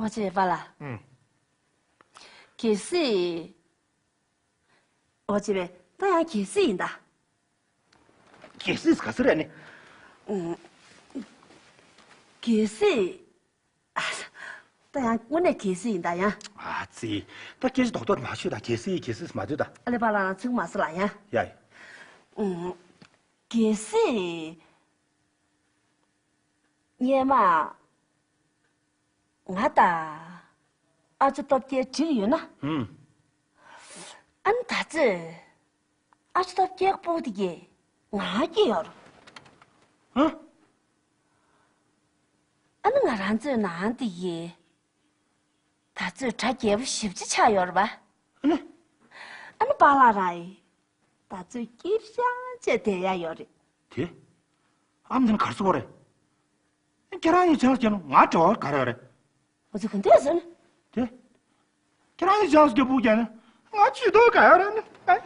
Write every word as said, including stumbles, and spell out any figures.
ཨོ་ཅེ་པ་ལགས། ཨུམ། གལ་སྲིད། ཨོ་ཅེ་པས་ད་ཡང་གལ་སྲིད་ཡིན་ད། གལ་སྲིད་ག་ཚོད་རེད་ནི། ཨུམ། གལ་སྲིད། ཨ། ད་ཡང་དངོས་གནས་གལ་སྲིད་ཡིན་ད་ཡང་། ཨ་ཙི། ད་སྐད་ཆ་རྡོག་རྡོག་མ་ཤོད་ད། གལ་སྲིད་གལ་སྲིད་མ་བྱོས་ད། ཨ་ལེ་པ་ལགས་ཚིག་མ་ཟེར་ལ་ཡང་། ཡ་ཡ། ཨུམ། གལ་སྲིད། སྔོན་མ། ང་དང་། ཨ་ཅོ་སྟོབས་རྒྱལ་འགྲིག་ཡོད་ན། ཨུམ། ཨ་ནི་ད་ཚོད། ཨ་ཅོ་སྟོབས་རྒྱལ་སྤུ་གུ་དེ་གིས་ང་སྐྱེས་ཡོད་རེད། ཧ། ཨ་ནི་ང་རང་ཚོའི་ནང་དེ་གིས། ད་ཚོད་གྲ་རྒྱས་པོ་ཞེ་པོ་ཅིག་ཆགས་ཡོད་རེད་པ། ཨ་ནི། ཨ་ནི་པཱ་ལགས་རང་ཡིན། ད་ཚོད་སྐྱིད་ཤང་བྱས་བསྡད་ཡ་ཡོད་རེད། དེ། ཨ་མ་དེ་ནི་ག་རེ་ཟེར་གོ་རེད། ཁྱེད་རང་ཡིན་ཚང་ལ་བྱས་ན་ང་འབྲེལ་བ་ག་རེ་ཡོད་རེད། ང་ཚོ་ག་འདྲས་ཟེར་ན། དེ། ཁྱེད་རང་ཡིན་ཚང་ལ་སྐྱིད་པོ་བྱས་ན་ང་ཇུས་གཏོགས་ག་ཡོད་རེད་ནི། ཨ།